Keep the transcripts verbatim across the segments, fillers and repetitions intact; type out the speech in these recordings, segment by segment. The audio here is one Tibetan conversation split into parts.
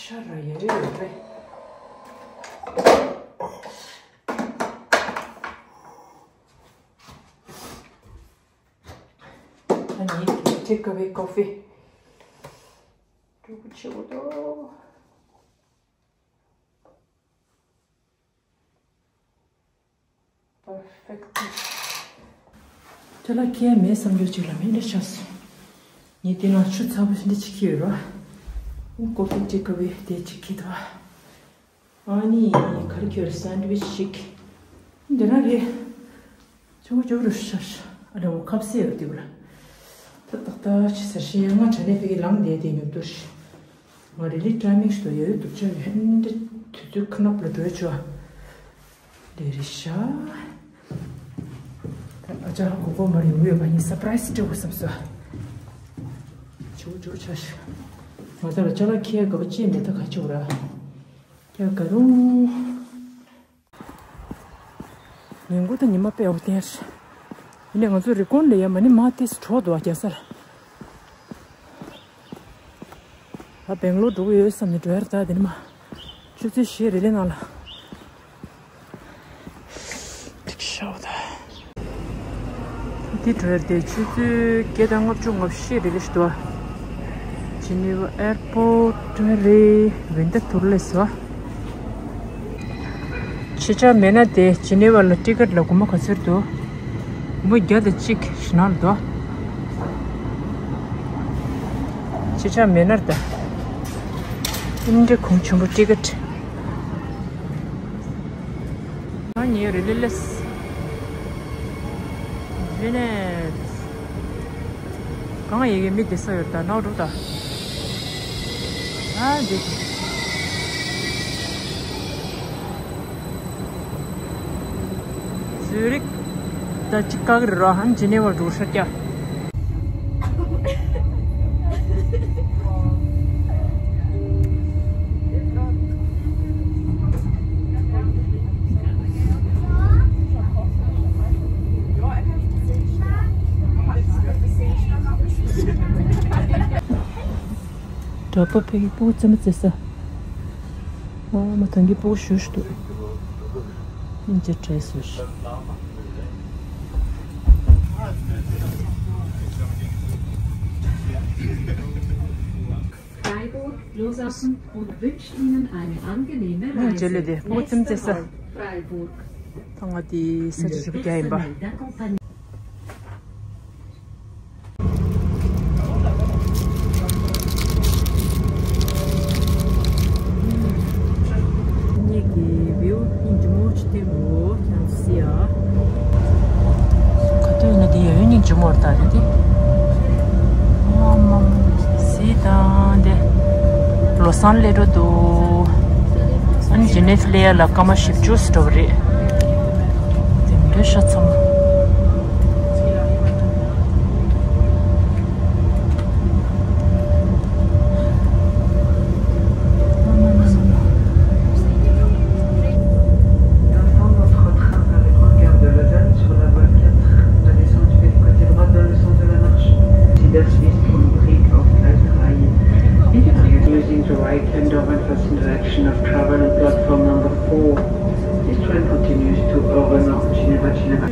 ཆ་ར་ཡ་ཡོད་རེད། ཨ་ནི་take away coffee སྤྲོ་པོ་ཆེ་བོ་འདུག Perfect. ཅ་ལག་ཁྱེར་མེད་བསམ་རྒྱུ་ཅིག་ལ་མེད་འདྲ་ཆགས་སོང་། ངས་དེ་ནང་ཆུ་ཚ་པོ་འདི་ཅིག་ཁྱེར་ཡོད་ར། ཀོ་ཕི་take away དེ་ཅིག་ཁྱེར་དང་། ཨ་ནི་ག་རེ་ཁྱེར། སན་ཌི་ཝིཆ་ཅིག་འདི་ན་རེད། ཆུ་བོ་ཅོག་རུ་ཤ་ཤ། ཨ་ལེ་འོ་ཁབ་སེ་ཡོད་དེ་བ་ལ། ད་ཏག་ཏག་ཅི་ཟེར་ཤི་ཡང་ང་དྲ་ནས་ཕ་གི་ལངས་བསྡད་དེ་ཉོབ་ཏོ་ཤི། ང་རི་ལི་ཊའི་མིང་ཞིག་ཏུ་ཡ་ཡོད་དུ་ཅག་ཡོད་འདི་དུས་ཚོད་ཁ་ནག་ལ་འགྲོ་ཆོག་ལེ་རི་ཤ། ཨ་ཅག་གོ་གོ་མར་ཡོང་ཡོད་པ་ཡིན། སར་པ་རའི་སི་སྤྲད་དགོས་བསམ་སོ། ཇོ་ཇོ་ཆ་ཤ། ང་ཚོ་ལ་ཅ་ལག་ཁྱེར་དགའ་པོ་ཅི་མེད་ད་ག་ཅི་བ་ར། ཁྱེར་དགའ་རུང་། ཉིན་གུང་དང་ཉི་མ་དཔེ་ཡག་པོ་བསྟན་ཤག་ཡིན་ནའི་ང་ཚོ་རི་ཀོན་ལ་ཡ་མ་ནི་མ་ཏིས་གྲོགས་འདུག་རྒྱ་སར། ད་སྦེང་ལོར་འགྲོ་གི་ཡོད་བསམ་ནས་འགྲོ་ཡར་ད་དེ་ནི་མ། ཆུ་ཚོད་བཞི་རེ་ལེ་ནང་ལ། ཤའོ་ད། འདི་འགྲོ་ཡར་དེ་ཆུ་ཚོད་བརྒྱད་དང་ལྔ་བཅུ་ང་བཞི་རེ་ལེ་ཞིག་འདུག་ཇི་ནི་ཝ་ཨེར་པོར་ཊི་རེད། ཝིན་ཊར་ཐུར་ལས་སོ། ཕྱི་ཆ་མེད་ན་དེ་ཇི་ནི་ཝ་ལ་ཊི་ཀེ་ཊི་ལ་སྒོར་མོ་ག་ཚོད་འདུག་སྒོར་མོ་བརྒྱ་དང་གཅིག་ཞིག་ནང་ལ་འདུག་ཕྱི་ཆ་མེད་ན་ད། ཨིན་འདྲེ་གོང་ཆེན་པོ་ཊི་ཀེ་ཊི། ང་ཉེ་རེ་ལེ་ལེས། ཝི་ནེ། གང་ཡི་གེ་མི་དེ་ས་ཡོད་ད་ནོར་འགྲོ་ད། ཨ་འདི། ཛུ་རིག་ད་ཅི་ཀག་རི་ར་ཧན་ཇི་ནེ་ཝ་འགྲོ་ཤར་ཀྱ། གྲོགས་པོ་ཕ་གི་སྤུ་གུ་རྩེད་མོ་རྩེ་ས། ཨ་མ་ཐང་གི་སྤུ་གུ་ཞུ་ཞུ་འདུག་ཨིན་ཅི་བྲེས་སུ་ཞུ། Freiburg loslassen und wünscht Ihnen eine angenehme Reise. ཨ་ཇེ་ལེ་དེ་སྤུ་གུ་རྩེད་མོ་རྩེ་ས། Nächster Halt, Freiburg. ད་ང་དེ་ས་ཆ་ཞིག་རྒྱ་ཡིན་པ། གཉིས་ཀྱི་བིའུ་སྙིང་རྗེ་མོ་ཅིག་བསྟན་འདུག་ཁྱེད་རང་ཚོ་གཟིགས་ཨ། ག་དུས་ཡིན་ན་དེ་ཡ་ཡོད་སྙིང་རྗེ་མོ་རེད་ད་རེད་དེ། ཨ་མ་མ་གཟིགས་དང་དེ། ལོ་སང་སླེབས་འགྲོ་འདུག་ཨ་ནི་ཇི་ནེབ་སླེབས་ཡ་ལ་སྐར་མ་བཞི་བཅུ་ཙམ་འགྲོ་གི་རེད། དེ་འདྲ་ཤ་ཚ་མོ། Nous attendons notre train avec la gare de Lausanne sur la voie quatre. La descente fait du côté droit dans le sens de la marche. Siderswist und Brieg auf Gleis drei. Bitte using the right hand over and fasten direction of travel on platform number four. This train continues to Oerenort, Geneva, Geneva.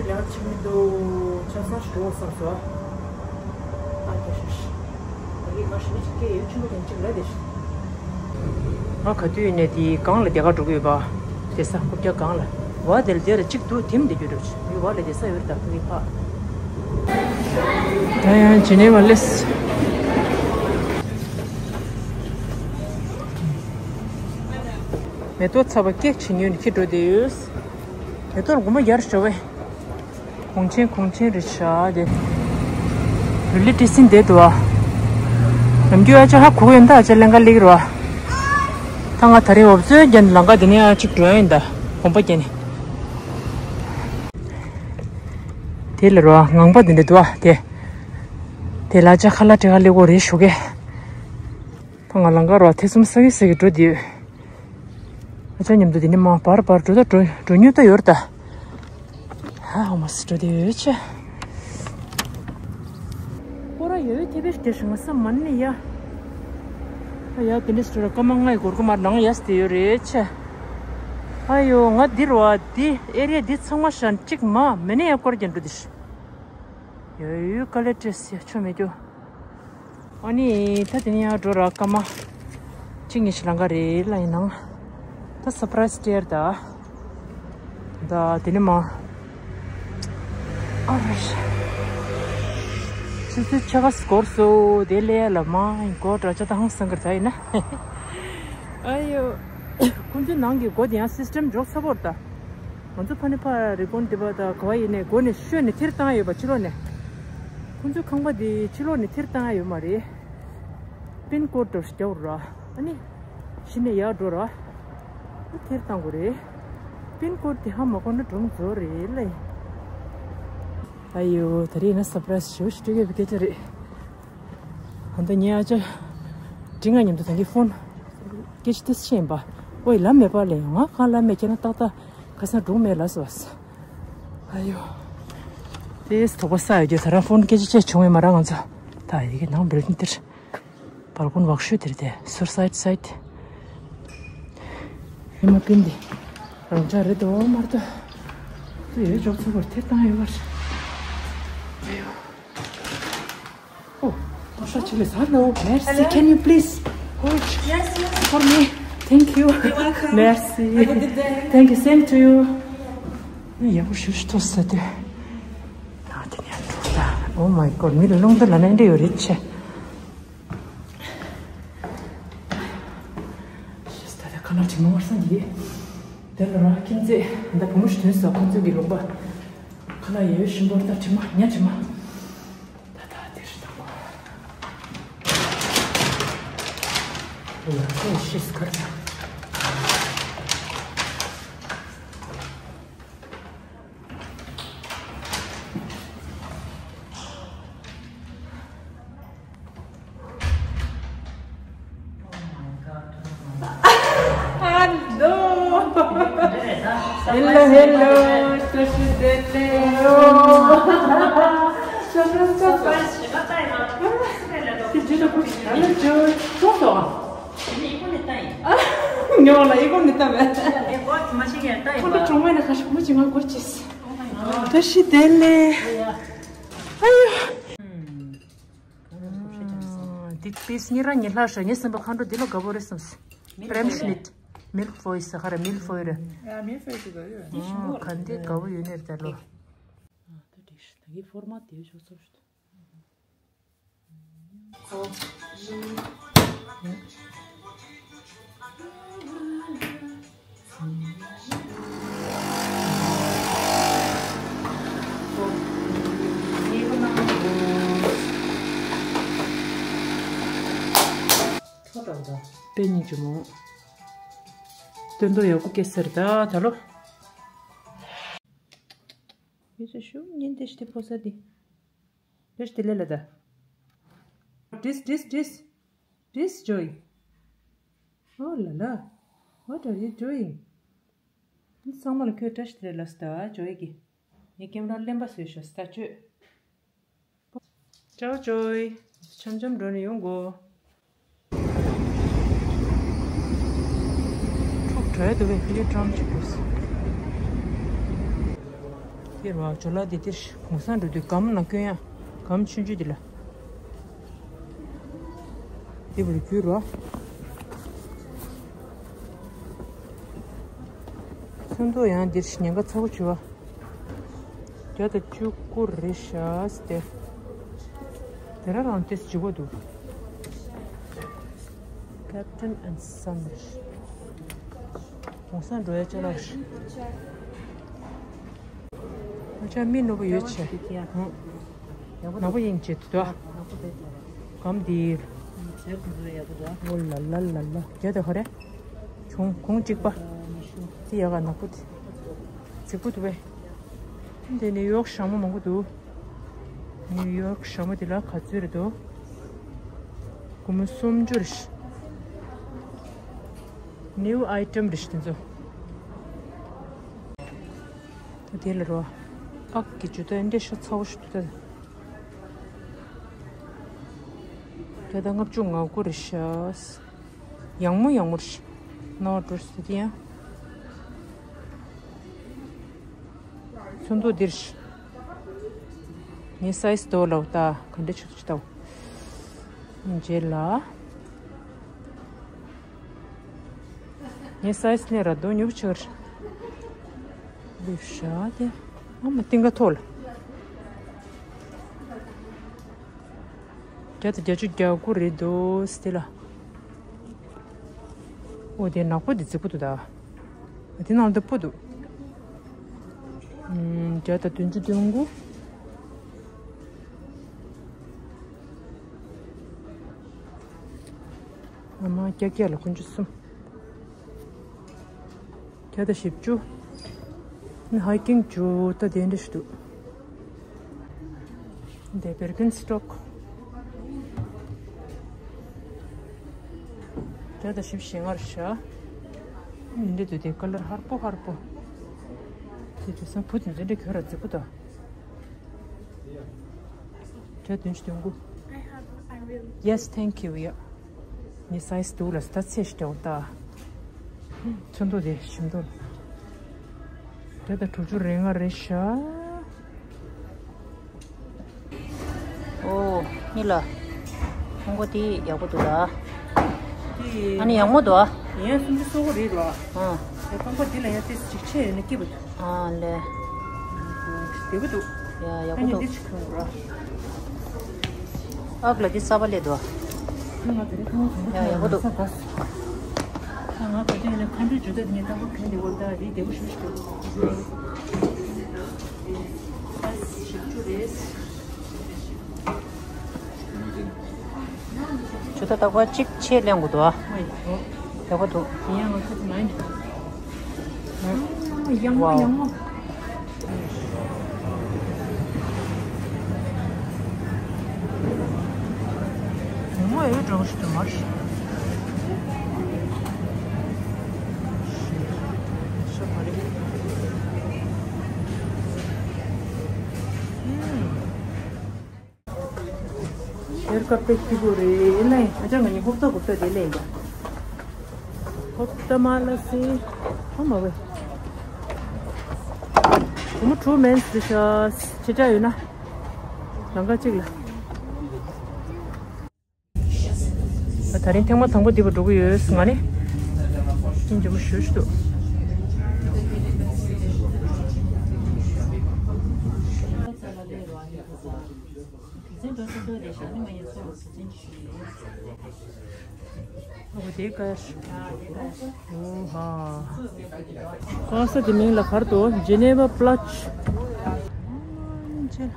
ང་ག་དུས་ནས་དེའི་སྒང་ལ་བསྡད་ག་འགྲོ་གི་ཡོད་པ། བསྡད་ས་ཀོ་བརྒྱ་སྒང་ལ། བ་དེ་ལ་དེ་ལ་གཅིག་འདུག་ཐིམ་བསྡད་རྒྱུ་འགྲོ་ཆུ་མི་བ་ལ་བསྡད་ས་ཡོད་རེད་ད་ཕ་གི་ཕ། ད་ཡང་ཇི་ནེ་ཝ་ལེས། མེ་ཏོག་ཚ་བ་སྐད་ཆེ་ཉོས་ནས་ཁྱེར་འགྲོ་བསྡད་ཡོད། མེ་ཏོག་ལ་སྒོར་མོ་བརྒྱ་རེ་ཞོ་བས། གོང་ཆེན་གོང་ཆེན་རེད་ཤག་དེ། རི་ལི་ཏི་སིན་བསྡད་འདུག་ཨ། ནམ་རྒྱུན་ཨ་ཅག་ཧ་གོ་གི་ཡོད་ད། ཨ་ཅག་ལེན་ག་ལེགས་རེད་བ། ད་ང་ད་རིང་འོབ་ཚོའི་རྒྱན་ལང་ཀ་དེ་ནས་ཨ་ཅིག་འགྲོ་ཡ་ཡིན་ད། གོམ་པ་རྒྱན་ནས། དེ་ལ་རོ་ངང་པ་དེ་འདྲ་འདུག་ཨ་དེ། དེ་ལ་ཨ་ཅག་ཁ་ལག་སྤྲད་ག་ལེགས་པོ་རེད་ཞུ་གི། ད་ང་ལང་ཀ་རོ་ཐེ་ཚོམ་ཟ་གི་ཟ་གི་འགྲོ་བསྡད་ཡོད། ཨ་ཅག་མཉམ་དུ་དེ་ནས་མ་བར་བར་འགྲོ་ད་འགྲོ་འགྲོ་མྱོང་ད་ཡོད་ད། ཧ་ཧ་མ་སི་འགྲོ་དེ་ཡོད་ཆེ། ཀོ་ར་ཡོད་ཐེ་བེ་དེ་ཞིང་ས་མ་ནི་ཡ། ཡ་དེ་འདྲ་ཞིག་ར་སྐར་མ་ལྔ་ཡི་འགོར་གི་མ་ནང་ཡས་དེ་ཡོད་རེད་ཆེ། ཨ་ཡོ་ང་འདིར་བ་འདི་ཨེ་རི་ཡ་འདི་ཚང་མ་ཤན་གཅིག་མ་མེ་ནེ་ཡ་སྐོར་རྒྱན་འགྲོ་འདི་ཤི། ཡོ་ཡོ་ཀ་ལེ་ཏྲེས་ཡ་ཆོ་མེད་རྒྱུ། ཨ་ནི་ད་དེ་ནི་ཡ་འགྲོ་ར་སྐར་མ་གཅིག་གཉིས་ཤིག་ལང་ག་རེད་ལ་ཡིན་ནང་། ད་སར་པ་རའི་སི་སྟེར་ད། ད་དེ་ནི་མ། ཨ་རེ། ཆུ་ཚོད་ཕྱེད་ཀ་སྐོར་སོ་དེ་ལས་ལ་མ་ཡིན་གོ་དྲ་ཆ་ད་ཧང་སང་གར་ད་ཡིན་ན། ཨ་ཡོ། ཁོང་ཚོའི་ནང་གི་སྒོ་དེ་ཡང་སིས་ཊེམ་འཇོག་ཚ་པོར་ད། ང་ཚོ་ཕ་ནི་ཕ་རི་ཀོན་དེ་པ་ད་ག་བ་ཡིན་ནས་སྒོ་ནས་ཤོད་ནས་ཐེར་བཏང་ཡོད་པ་ཕྱི་ལོགས་ནས། ཁོང་ཚོའི་ཁང་པ་དེ་ཕྱི་ལོགས་ནས་ཐེར་བཏང་ཡོད་མ་རེད། པིན་ཀོཌ་འདྲ་ཞིག་རྒྱག་ར། ཨ་ནི། གཞི་ནས་ཡར་འགྲོ་ར། ཨ་ཐེར་བཏང་དགོས་རེད། པིན་ཀོཌ་དེ་ཧ་མ་གོ་ན་གྲོང་རྫོགས་རེད་ལེ། ཨ་ཡོ་ད་རེས་ན་སར་པ་རའི་སི་ཞེ་པོ་ཞིག་སྤྲོད་ཀྱི་ཡོད་པའི་སྐད་ཆ་རེད། ཨ་ད་ངས་ཨ་ཅག་འབྲི་ང་མཉམ་དུ་ད་གིན་ཕོན་སྐད་ཆ་ཏིས་ཤེས་ཡིན་པ། ཨོ་ཡི་ལམ་མེད་པ་ལས་ང་གང་ལམ་མེད་ཁྱེད་རང་ཏག་ཏག་ཁ་སང་སྒྲུང་མེད་ལ་སོ། ཨ་ཡོ། དེས་དོགས་པ་ས་ཡོད་རྒྱུ་ད་རང་ཕོན་སྐད་ཆ་བྱས་བྱུང་བས་མ་ར་ང་ཚོ། ད་ཡི་གེ་ནང་འབེལ་ཏིར། བལ་ཀོན་ཝག་ཤོད་དེར་དེ་སུར་སའིད་སའིད། ཧི་མ་པིན་དེ། རང་ཅག་རེད་དོ་མར་དོ། དུ་ཡོད་ཅོག་ཚུ་བར་ཐེར་བཏང་ཡོད་བར། ཨོ། ཨོ་ཤ་ཆི་ལེ་ས་ནོ། Merci. Hello. Can you please hold? Yes, yes. For me. Thank you. You're welcome. Merci. Have a good day. Thank you. Same to you. ཡག་པོ་ཞུ་ཞུ་ཐོས་ས་དེ། ད་དེ་ནས་འགྲོ་ད། Oh my God. མི་ལ་རླུང་རྟ་ལ་ནས་འདྲ་ཡོད་རེད་ཆེ། ཤེས་ད་ད་ཁ་ན་དྲི་མ་བར་ས་འདི། དེ་ལ་ར་ཁྱིམ་མཚེས་ད་བུ་མོ་ཞིག་ཐོན་ས་ཁོང་ཚོ་གི་ལུང་པ། ཁ་ན་ཡོད་བཞིན་པོར་ད་དྲི་མ་ཉ་དྲི་མ། ད་ད་དེ་རེད་ད་གོ། ཨོ་ཡ་ཁོས་ཤེས་ཁར་ད། Hello. Hello, hello. Hello, Joy. ཉོ་ལ་ཡི་གོ་ནི་ཏམ། ཁོ་ལ་གྲོང་མེད་ན་ཁ་ཤས་མུ་ཅི་ང་གོ་ཅིས། ད་ཤི་དེ་ལེ། ཨ་ཡོ། འདི་པིས་ཉི་ར་ཉི་ལྷ་ཧྲ་ཉི་སེམས་པ་མཁའ་འགྲོ་འདི་ལ་དགའ་པོ་རེད་བསམས། Milk Creme Schnitt. Milk Voice ཧ་ར་Milk Voice རེད། ཡ་མི་ཕོ་ཡི་ཤུ་གར་ཡོད། ཨོ་ག་འདི་དགའ་པོ་ཡོད་ནི་རེད་ད་ལོ། ད་འགྲིག་ད་གི་ཕོར་མ་དེ་ཤོག་ཚོགས་ཤོག་དཔེ་ཉིད་ཀྱི་མོ། སྟོན་ཐོག་ཡག་པོ་སྐྱེས་ཟེར་ད་ད་ལོ། མི་ཚོ་ཤུགས་ཉིན་དེ་ཤི་དེ་ཕོ་ས་དེ། རེ་ཞིག་དེ་ལས་ལ་ད། This, this, this, this, Joy. Oh la la. What are you doing? འདི་ཚང་མ་ལ་ཁོས་བཀྲ་ཤིས་བདེ་ལེགས་ལབ་སྟེ་ཇོ་ཡི་གི། ངས་ཀེམ་ར་གླེན་པ་བཟོས་ཤག་ས་བཅོས། ཅའོ་ཇོ་ཡི། འཆམ་འཆམ་འགྲོ་ནས་ཡོང་གོ། ཕྲུག་བྲོས་འདུག་པས་ཕི་ལི་ཀྲམ་གཅིག་དགོས། དེར་བ་ཇོ་ལ་དེ་དེར་གུང་སེང་འགྲོ་དུས་སྒམ་ནང་སྐྱོན་ཡ། སྒམ་ཆུང་ཆུང་དེ་ལ། དེ་བར་རྒྱུ་རོ། ཚོན་མདོག་ཡང་འདིར་ཉེན་ཁ་ཚ་པོ་བྱུང་བ། བརྒྱ་དང་བཅུ་དགུ་རེད་ཤག་སྟེ། དེ་ར་རང་ཏེས་བྱི་བོ་འདུག Captain and Son། གུང་སེང་འགྲོ་ཡ་ཅ་ལག་རེད། ཨ་ཅག་མི་ནོར་བུ་ཡོད་ཆེ། ནག་པོ་ཡིན་ཆེ་དུ་དོ། གམ་དེ། ཨོ་ལ་ལ་ལ་ལ། རྒྱ་དེ་ཧ་རེ། གྱོང་གུང་གཅིག་པ། དེ་ཡག་ག་ནག་པོ་དེ། རྫིག་པོ་འདུག་པས། དེ་ནི་ཡོག་ཞྭ་མོ་མང་པོ་འདུག་ནིའུ་ཡོག་ཞྭ་མོ་དེ་ལ་ག་ཚོད་རེད་དོ། སྒོར་མོ་སུམ་ཅུ་རེད། ནིའུ་ཨའི་ཊེམ་རེད་དེ་ཚོ། ད་དེ་ལ་རོ། ཨག་གི་ཇུ་ཏ་འདྲ་ཤ་ཚ་བོ་ཞིག་འདུག་ད། བརྒྱ་དང་ལྔ་བཅུ་ང་དགུ་རེད་ཤག་ཡང་མོ་ཡང་མོ་རེད། ནོར་འགྲོ་སྲིད་ཡང་། ཚོན་མདོག་འདིར། ངའི་སའི་ཛི་དོ་ལ་འོ་ད་ག་འདྲ་ཆུ་ཚོད་ཅི་ལྟ་བུ། རྗེས་ལ། ངའི་སའི་ཛི་ནས་ར་དོ་ཉུབ་ཆག་རེད། ཤ་དེ། ཨ་མ་ཏིང་ག་ཐོག་ལ། བརྒྱ་དང་བརྒྱད་ཅུ་གྱ་དགུ་རེད་འདུག་སྟེ་ལ། འོ་དེ་ནག་པོ་དེ་རྫིག་པོ་འདུག་ད། དེ་ནང་ལ་དེ་སྤུ་འདུག་ཨུམ། བརྒྱ་དང་བདུན་ཅུ་དོན་དགུ། ཨ་མ་ཀྱག་ཀྱག་ལ་དགུ་བཅུ་གསུམ། བརྒྱ་དང་བཞི་བཅུ། ནི་ཧའི་ཀིང་ཇུ་ད་དེ་འདྲ་ཞིག་འདུག་འདི་བེར་ཀིན་སི་ཊོག་བརྒྱ་དང་བཞི་བཅུ་ཞེ་ལྔ་རེད་ཤག་འདི་འདུག་དེ་ཀ་ལར་ཧར་པོ་ཧར་པོ། དེ་དུས་སང་བུ་དེ་འདི་འདྲ་གྱོན་ར་རྫིག་པོ་འདུག་བརྒྱ་དང་བདུན་ཅུ་དོན་དགུ། Yes, thank you. Yeah. ངའི་སའི་ཛི་འདུག་ལ་ད་ཚེ་ཞིག་འདྲ་བོ་ད། ཚོན་མདོག་དེ་ཞིམ་མདོག་བརྒྱ་དང་དྲུག་ཅུ་རེ་ལྔ་རེད་ཤག་འོ། གཉིས་ལ། ཁང་པ་དེ་ཡག་པོ་འདུག་ལ། དེ། ཨ་ནི་ཡག་མོ་འདུག་ཨ། ཡན་སུམ་ཅུ་སོ་དགུ་རེད་ལ། ཨ། ཁང་པ་དེ་ལ་ཡང་ཏོག་ཙམ་ཅིག་ཆེ་ཡོད་ན་སྐྱིད་པོ་འདུག་ཨ་ལེ། བདེ་པོ་འདུག་ཡ་ཡག་ཨ་པོ་ནི་འདུག་འདི་ཅིག་གྱོན་དགོས་ར། ཨག་ལ་འདི་གསར་པ་སླེབས་འདུག་ཨ། ང་དེ་རིང་ཁང་པ་གྱོན་པ་ཡ་ཡག་པོ་འདུག་ས་ག་ཨ་ང་ག་དུས་ཡིན་ན་ཁ་འདོན་ཇོ་ད་ངས་ཏག་ཏག་གྱོན་བསྡད་ཡོད་ད། རེད་བདེ་པོ་ཞེ་པོ་ཞིག་འདུག་ཨ་བཞི་བཅུ་རེད། ཇོ་ད་རྟག་པར་གཅིག་ཕྱེད་ལེན་དགོས་འདུག་ཨ། ཡག་པོ་འདུག་ཡང་ང་ཚོ་མ་ཡིན། ཡང་མོ་ཡང་མོ། ཡང་མོ་ཡོད་འགྲོ་ཞིག་འདུག་མ་རེད། ཤོ་མ་རེད། ཨུམ། ཧེར་ཀ་པེ་སྐྱིད་པོ་རེད་ལེ། ཨ་ཅག་ང་གཉིས་ཧོབ་ཏོ་གོ་ཏོ་དེ་ལེན་ཡ། ཧོབ་ཏོ་མ་ལ་སི། ཧོ་མ་ཝེ། བུ་མོ་དྲུག་མེན་སི་ཤ་ཆེ་ཆ་ཡོད་ན། ལང་ཀ་གཅིག་ལ། ད་རིང་ཐེངས་མ་དང་པོ་འདི་པར་འགྲོ་གི་ཡོད་ང་ནི། ཅིན་ཇོ་མོ་ཞུ་ཞུ་འདུག་འོ་དེ་ཀ། འོ་ཧ། ཀ་ས་དེ་མིང་ལ་གར་དོ་ཇི་ནེ་ཝ་པ་ལ་ཅི།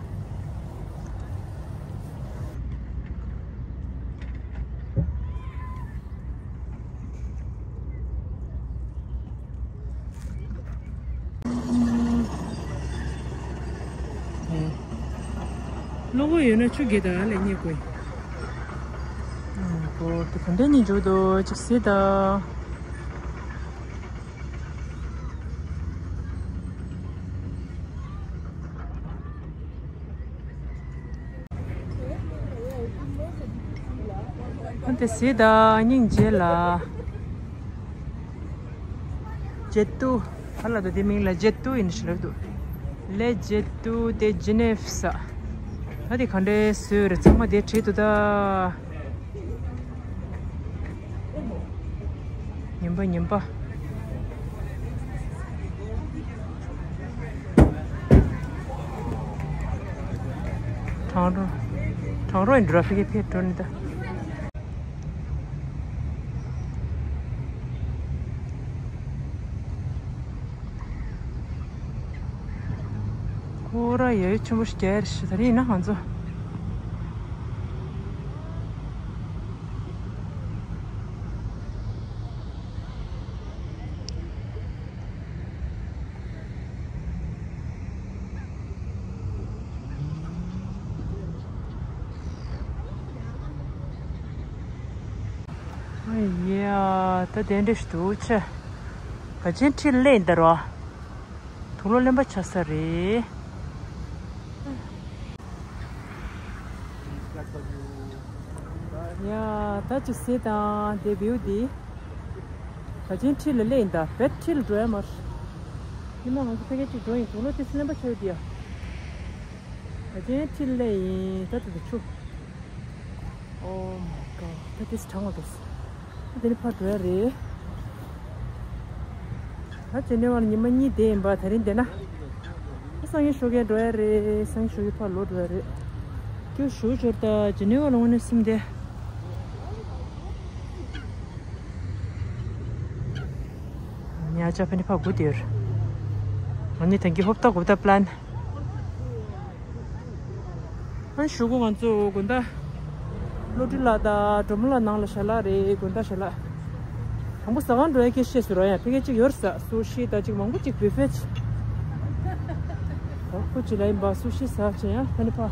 བློ་ཁོག་ཡོད་ན་ཆུ་རྒྱས་དང་ལས་རྙེད་དགོས། ཨ་ནི་སྐོར་དེ་ག་འདྲ་ཉིད་འཇུག་འདུག་ཅིག་གཟིགས་དང་། ཨ་དེ་གཟིགས་དང་སྙིང་རྗེ་ལ། ཇེ་ཏུ། ཧ་ལ་དོ་དེ་མིང་ལ་ཇེ་ཏུ་ཡིན་ཞིག་ལབ་འདུག་ལེ་ཇེ་ཏུ་དེ་ཇི་ནེ་ཕ་ས། ད་དེ་ག་འདྲའི་བཟོས་རེད་ཚང་མ་དེ་བྲིས་འདུག་ད། ཉན་པ་ཉན་པ། གྲང་རོ། གྲང་རོ་ཡིན་འགྲོ་ཕ་གི་ཕེབས་འགྲོ་ནི་ད། ཁོ་ར་ཡ་ཡོ་ཆེན་པོ་ཞིག་རྒྱག་ཡ་རེད་ཤག་ད་རེས་ཡིན་ན་ང་ཚོ། ཨ་ཡ། ད་དེ་འདྲ་ཞིག་འདུག་ཆེ། ག་ཅན་ཁྲིད་ལེ་འདི་རོ། དུག་ལོག་ལེན་པ་ཆགས་ས་རེད། ཡ། ད་ཅིག་གཟིགས་དང་དེ་བིའུ་འདི། ད་ཅན་ཁྲིད་ལ་སླེབས་ཡིན། ད་བེད་ཁྲིད་ལ་འགྲོ་ཡ་མ་རེད། ཉི་མ་ང་ཚོ་ཕ་གི་གཅིག་འགྲོ་ཡིན། དུག་ལོག་དེ་སི་ལེན་པ་ཆོད་དེ་ཡ། ད་ཅན་ཁྲིད་ལ་སླེབས་ཡིན། ད་ད་ད་ཆུ། Oh my God. ད་དེ་སི་གྲང་བ་འདུག་ད་དེ་ནི་ཕར་འགྲོ་ཡ་རེད། ད་ཇི་ནི་ཝ་ལ་ཉི་མ་གཉིས་བསྡད་ཡིན་པ། དེ་རིང་བསྡད་ན། ད་སང་ཉིན་ཞོགས་ཀས་འགྲོ་ཡ་རེད། སང་ཉིན་ཞོགས་ཀས་ཕར་ལོག་འགྲོ་ཡ་རེད། ཁྱོད་ཞུ་འབྱོར་ད་ཇི་ནི་ཝ་ལ་དངོས་གནས་སེམས་བདེ། ཉ་ཅག་ཕན་ནི་ཕ་དགུ་དེར། ང་ནི་དེང་གི་ཧོབ་ཏ་གུབ་ཏ་པི་ལན། ཨ་ཞུ་གུ་ང་ཚོ་དགོན་བདག་བློ་གྲོས་ལགས་དང་སྒྲོལ་མ་ལགས་ནང་ལ་ཞལ་ལག་རེད། དགོན་བདག་ཞལ་ལག། དང་པོ་ཟ་ཁང་འགྲོ་ཡ་སྐད་བཤད་སུ་རོ་ཡ། ཕ་གི་གཅིག་ཡོད་ས་སུ་ཤི་དང་གཅིག་མང་པོ་གཅིག་བུ་ཕེ་ཆ། ད་ཁོ་ཅི་ལ་ཡིན་པ་སུ་ཤི་ཟ་ཆེ་ཡ་ཕན་ནི་ཕ།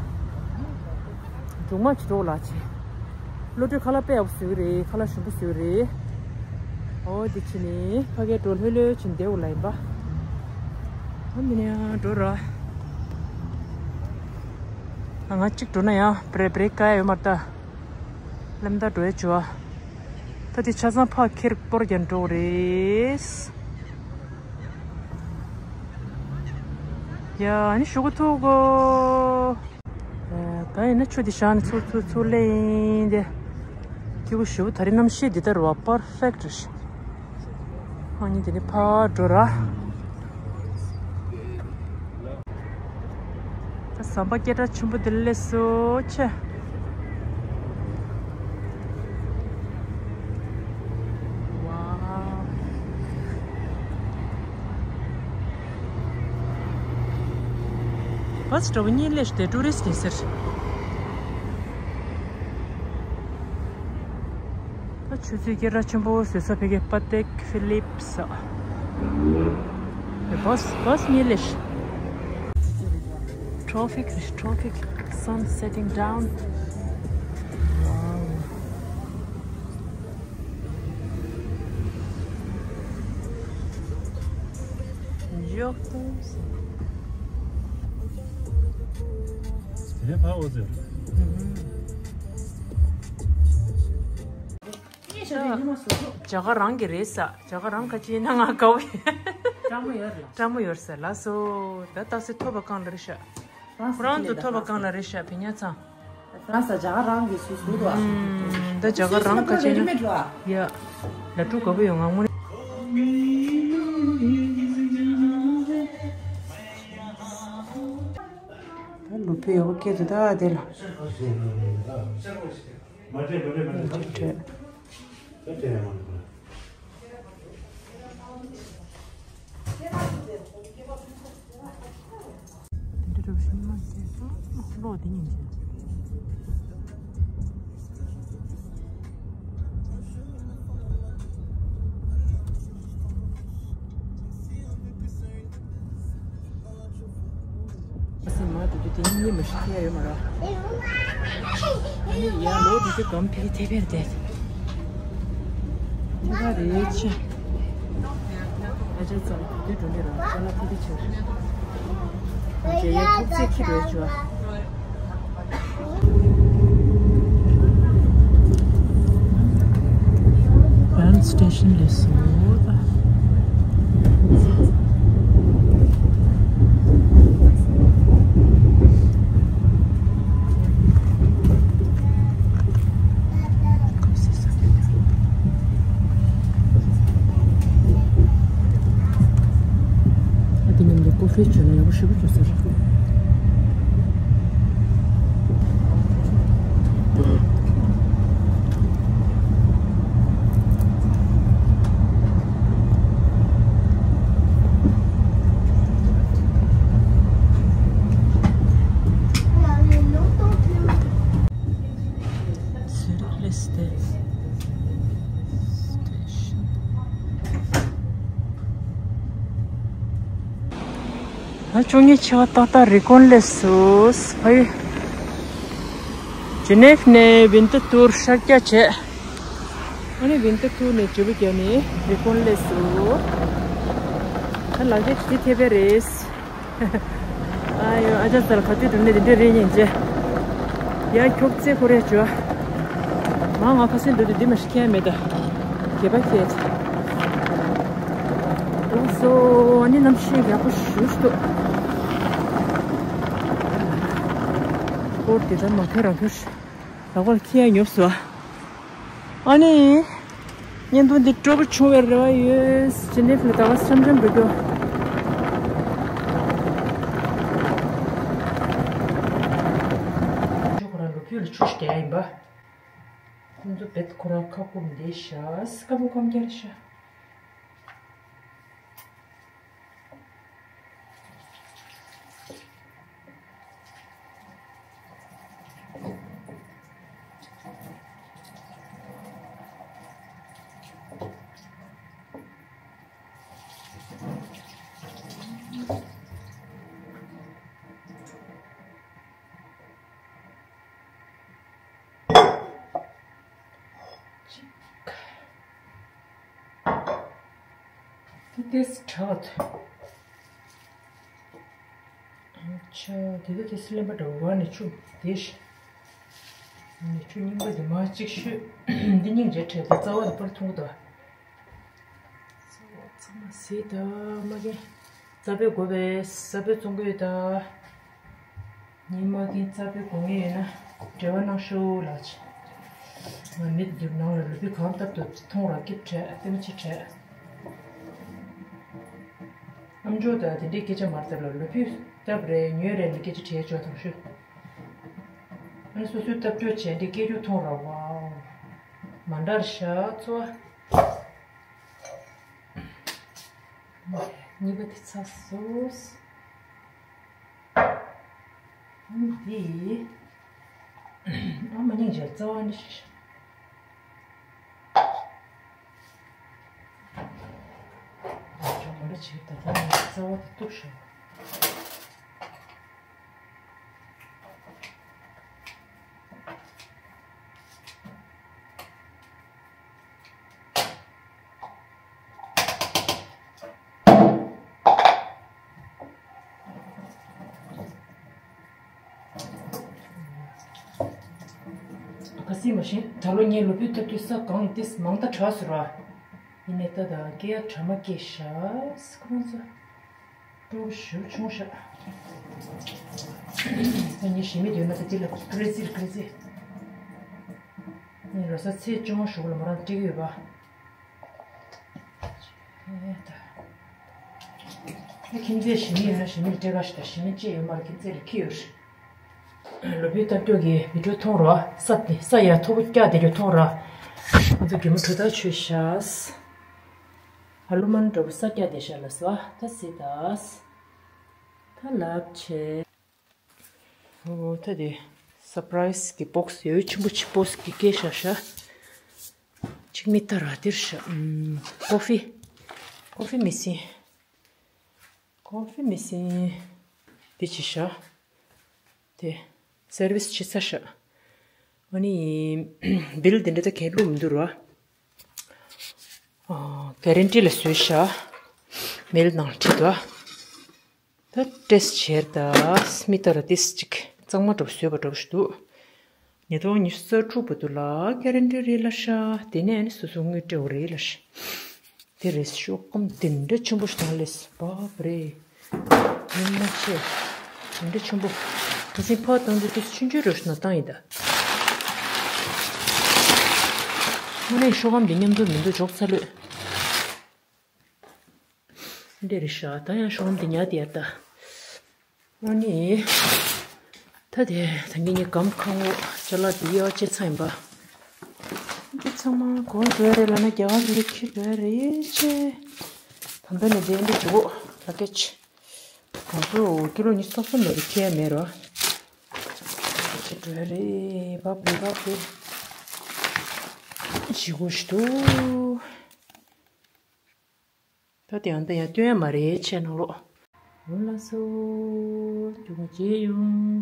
སྒྲུང་མ་ཅི་གྲོགས་ལ་ཆེ། བློ་གྲོས་ཁ་ལག་དཔེ་ཡག་པོ་བཟོས་རེད། ཁ་ལག་ཞིམ་པོ་བཟོས་རེད། ཨོ་འདི་ཕྱི་ནས་ཕ་གིར་འགྲོ་ལྷོད་ལྷོད་ཕྱིན་བསྡད་འོ་ལ་ཡིན་པ། ཨ་མི་ནས་ཡང་འགྲོ་ར། ང་གཅིག་འགྲོ་ན་ཡང་བྲེ་བྲེ་ཀ་ཡོད་མ་རེད་ད། ལམ་ད་འགྲོ་ཡ་བྱོས། ད་དེ་ཆ་ཚང་ཕ་ཁེར་སྤོར་རྒྱན་འགྲོ་རེད། ཡ་ཨ་ནི་ཞུ་གུ་ཐུག་གོ། ད་ཡིན་ན་ཆུ་འདི་བཞག་ནས་ཚུར་ཚུར་ཚུར་སླེབས་ཡིན་ཏེ། སྐྱིད་པོ་ཞེ་པོ། ད་རེས་གནམ་གཤིས་འདི་ལྟར་བ་པར་ཕེག་ཊི་རེད། ཨ་ནི་འདི་ནས་ཕར་འགྲོ་ར། ད་ཟམ་པ་སྐད་གྲགས་ཆེན་པོ་འདི་ལ་སླེབས་སོ་ཆེ། ཝའོ། བྷ་སི་འདྲ་བོ་གཉིས་སླེབས་ཏེ་ཊུ་རི་སི་ཊི་ཡིན་ཟེར། ད་ཆུ་ཚོད་སྐད་གྲགས་ཆེན་པོ་བཟོས་ས་ཕ་གི་པ་ཏེག་ཕི་ལིབ་ས། བྷ་སི་བྷ་སི་གཉིས་སླེབས། Tropic, tropic, sun setting down. Wow. འཇོག་ཏུ། དེ་ཕ་འོ་ཟེར། རྒྱ་གར་རང་གི་རེད་ས། རྒྱ་གར་རང་ཁ་ཅིག་ཡིན་ན་ང་དགའ་བོ་ཡིན། སྤྲང་མོ་ཡོད་རེད། སྤྲང་མོ་ཡོད་ས་ལ་སོ། ད་ཏག་སེ་ཐོབ་པ་གང་ལ་རེད་ཤག་ཁོ་རང་ཚོ་ཐོབ་པ་གང་ལ་རེད་ཤག་བེ་ཉ་ཚང་། ད་ས་རྒྱ་གར་རང་གི་སུ་སུ་རུ་ཨ། ད་རྒྱ་གར་རང་ཁ་ཆེ་ན། ཡ། ལ་ཀྲུ་དགའ་པོ་ཡོད་ང་དངོས། ད་ལུ་ཕེ་ཡོ་ཀེ་དུ་ད་དེ་ལ། ཨ་སི་མ་དུ་དུ་དེ་ནི་མི་ཤི་ཁ་ཡོད་མ་ར། ཨ་ནི་ཡ་ལོ་དུ་དུ་གམ་ཕི་ཐེ་བེར་དེ། དེ་ག་རེ་ཆེ། ཨ་ཅག་ཙམ་དུ་དུ་འགྲོ་ནི་ར་ཅ་ལ་ཐེ་དེ་ཆེ། ཨ་ཅག་ཡ་ཐུག་ཚེ་ཁི་རེ་ཅོ། Band station ལས་སོ། ཨ་དེ་མིན་ལ་ཀོ་ཧྥི་བྱས་ན་ཡག་པོ་ཞེ་པོ་བྱུང་ཟེར། ཚུ་རིག་ལེ་སི་ཊེ་ཤན། ད་བཅུ་གཉིས་ཆ་ཏག་ཏག་རི་ཀོན་སླེབས་སོང་། ཕ་ཡུལ་ཇི་ནེབ་ནས་ཝིན་ཏར་ཊུར་ཤར་རྒྱག་བྱས། ཨ་ནི་ཝིན་ཏར་ཊུར་ནས་བརྗེ་པོ་བརྒྱབ་ནས་རི་ཀོན་སླེབས་སོང་། ད་ལག་ཁྱེར་དེ་ཐེབས་པ་རེད། ཨ་ཡོ། ཨ་ཅག་ཚ་ལ་ག་དུས་འགྲོ་ནས་དེ་འདྲས་རེད་སྙིང་རྗེ། ཡ་ཁྱོག་ཙེ་ཁོ་རེ་ཅོ། མ་ང་ཁ་སེང་འགྲོ་དུས་འདི་མ་ཤི་ཁྱད་མེད་ད། གད་པ་ཁྱད། སོ་ཨ་ནི་གནམ་གཤིས་ཡག་པོ་ཞེ་པོ་ཅིག་འདུག་སྐོར་དེ་ལྟར་མ་ཁེ་རང་ཁེ་ལག་པར་འཁྱེར་ཡ་ཉོབ་སོང་། ཨ་ནི། བརྙན་ཐུང་འདི་སྤྲོ་པོ་བྱུང་བའི་རེ་བ་ཡོད། ཇི་ནི་ཕི་ལ་ཟླ་བ་འཆམ་འཆམ་འགྲོ་རྒྱུ། ཁོ་རང་ལོ་ཕུད་ལ་ཆུ་ཞིག་རྒྱག་ཡིན་པ། ཁོ་ཚོ་བེད་ཁོ་རང་ཁ་སྐོམ་འདི་ཤ་སི་ཀ་བོ་ཀམ་རྒྱག་ཤ། ཏེ་ཏེས་ཁྲག་ཐོན། ཨ་ཆ་དེ་ད་ཏེས་ལེན་པ་འདྲ་བ་ནི་ཆུ་དེ་ཤ། ནི་ཆུ་རྙིང་པ་དེ་མ་གཅིག་ཤོད། འདི་སྙིང་རྗེ་ཁྲལ་དེ་རྩ་བ་ལ་པར་ཐུང་གི་དོ། ཚང་མ་ཟས་ད་མ་གི། རྩ་བའི་དགོས་པས་རྩ་བའི་བཙོང་གི་ཡོད་ད། ཉི་མ་གི་རྩ་བའི་དགོས་ངེས་ཡོད་ན་འབྲེལ་བ་གནང་ཤོག་ལགས། ང་མི་འདུག་ནང་ལ་ལུ་བི་གང་སྟབས་དུ་མཐོང་ར་སྐྱིད་བྲལ་ལྟད་མོ་ཆེ་བྲལ། ཨམ་ཅོག་ད་དེ་འདྲའི་སྐད་ཆ་མར་སྟབས་ལ་ལུ་བི་སྟབས་རེད་ཉོས་རེད་ལ་སྐད་ཆ་བྲལ་ཆོག་དང་ཤོད། ཨ་ནི་སོ་སོའི་སྟབས་བཅོས་བྱས་འདི་སྐད་རྒྱུ་མཐོང་ར་བའོ། མ་འདྲར་ཤ་ཚོ། གཉིས་པ་དེ་ཚ་སོས། འདི། ཨ་མ་སྙིང་རྗེ་རྩ་བ་ནི་ཤ་ཤ། ཅོག་མ་འདྲ་བྱེད་ད་ལྟ་ནི་རྩ་བ་དེ་གཏུབ་ཤོག་ག་སྲིད་མ་ཤེས་ད་ལོ་ངའི་ལོ་ཕུད་ལྟ་དུས་ས་གང་ཏིས་མང་ད་དྲག་སོང་ར། ཡིན་ནའི་ད་ད་སྐད་ཡ་དྲ་མ་སྐད་ཤ་སི་ཁོང་ཚོ། སྤྲོ་ཞུ་ཆུང་ཤ། ད་ངས་ཞི་མི་འདོད་ན་ད་དེ་ལ་ཀྲེ་ཟིར་ཀྲེ་ཟིར། ངས་ལོ་གསར་ཚེས་བཅོ་ལྔ་ཞུགས་ལ་མོ་རང་སྤྲད་ཀྱི་ཡོད་པ། ཨེ་ད། ཁྱིམ་མཚེས་ཞི་མི་ཡོད་ན་ཞི་མི་ལ་སྤྲད་ག་ཞུ་ད་ཞི་མི་ཅི་ཡོད་མ་རེད་ཁྱིམ་མཚེས་ལ་ཁྱི་ཡོད་རེད། ལོ་ཕུད་ལྟ་སྐྱོ་གི་བི་ཌིའོ་མཐོང་རོགས་ས་ས་ཡ་མཐོ་པོ་བཀྱག་དེ་རུ་མཐོང་ར། ང་ཚོ་གད་མོ་དྲོ་ཐག་ཆོད་ཤག་ཨ་ལུ་མན་འདྲ་པོ་ས་སྐྱ་དེ་ཤ་ལ་སོ་ད་སི་དཱས། ད་ལབ་ཆེ། ཨོ་ད་དེ་སར་པ་རའི་སི་གི་བོག་སི་ཡོད་ཆེན་པོ་ཆེ་བོག་སི་གི་སྐད་ཤ་ཤ། ཅིག་མི་ལྟ་ར་དེར་ཤ། ཀོ་ཧྥི། ཀོ་ཧྥི་མི་སིན། ཀོ་ཧྥི་མི་སིན། དེ་ཅི་ཤ། དེ། སེར་བིས་ཆེ་ས་ཤ། ཨ་ནི། བིལ་དེ་འདྲ་ད་གན་བླུགས་མི་འདུག་ར། ཨ། གེ་རན་ཊི་ལ་བཟོས་ཤ། མེལ་ནང་ཁྲིད་དོ། ད་ཏེས་བྱེར་ད་སྨི་ཏར་ཏིས་ཅིག་གཙང་མ་འགྲོ་བཟོས་པ་འགྲོ་ཞུ་འདུག་ཉིས་སྟོང་ཉི་ཤུ་རྩ་དྲུག་བར་དུ་ལ་གེ་རན་ཊི་རེད་ལ་ཤ། དེ་ནས་ཨ་ནི་སོ་སོ་དངུལ་སྤྲད་དགོས་རེད་ལ་ཤ། དེ་རེད་ཤོག་སྐམ་དེ་འདྲ་ཆེན་པོ་ཞིག་བཏང་ལེས་བབ་རེད། ཡིན་མ་ཆེ། དེ་འདྲ་ཆེན་པོ། ད་སེམས་ཕར་བཏང་དུས་དེ་ཆུང་ཆུང་རེད་ཤོག་ན་བཏང་ཡིན་ད། དངོས་གནས་ཤོག་སྐམ་འདི་མཉམ་དུ་མི་འདུག་འཇོག་ཚར་ལོས། འདི་རེད་ཤག་ད་ཡང་ཤོག་སྐམ་འདི་ཉར་དེ་ཡར་ད། ཨ་ནི། ད་དེ་ད་ངེད་གཉིས་སྒམ་ཁ་ངོ་ཅ་ལག་དེ་གཡར་བྱེད་ཚར་ཡིན་པ། འདི་ཚང་མ་གོན་འགྲོ་ཡ་རེད་ལབ་ན་རྒྱ་གར་འདི་འཁྱེར་འགྲོ་ཡ་རེད་ཅེ། ད་ལྟ་ནས་འདི་འདི་འཇུག་ལ་སྐད་ཆ། ང་ཚོ་ཀི་ལོ་ཉི་ཤུ་རྩ་གསུམ་ལ་འཁྱེར་ཡ་མེད་རོ། འཁྱེར་འགྲོ་ཡ་རེད་བབ་རེད་བབ་རེད། ཞི་གོ་ཞི་དུ། ད་དེ་ཡང་ད་ཡང་སྟོན་ཡ་མ་རེད་ཆེ་ནང་ལོག་འོ་ལགས་སོ། རྒྱུ་མ་བརྗེད་ཡོང་།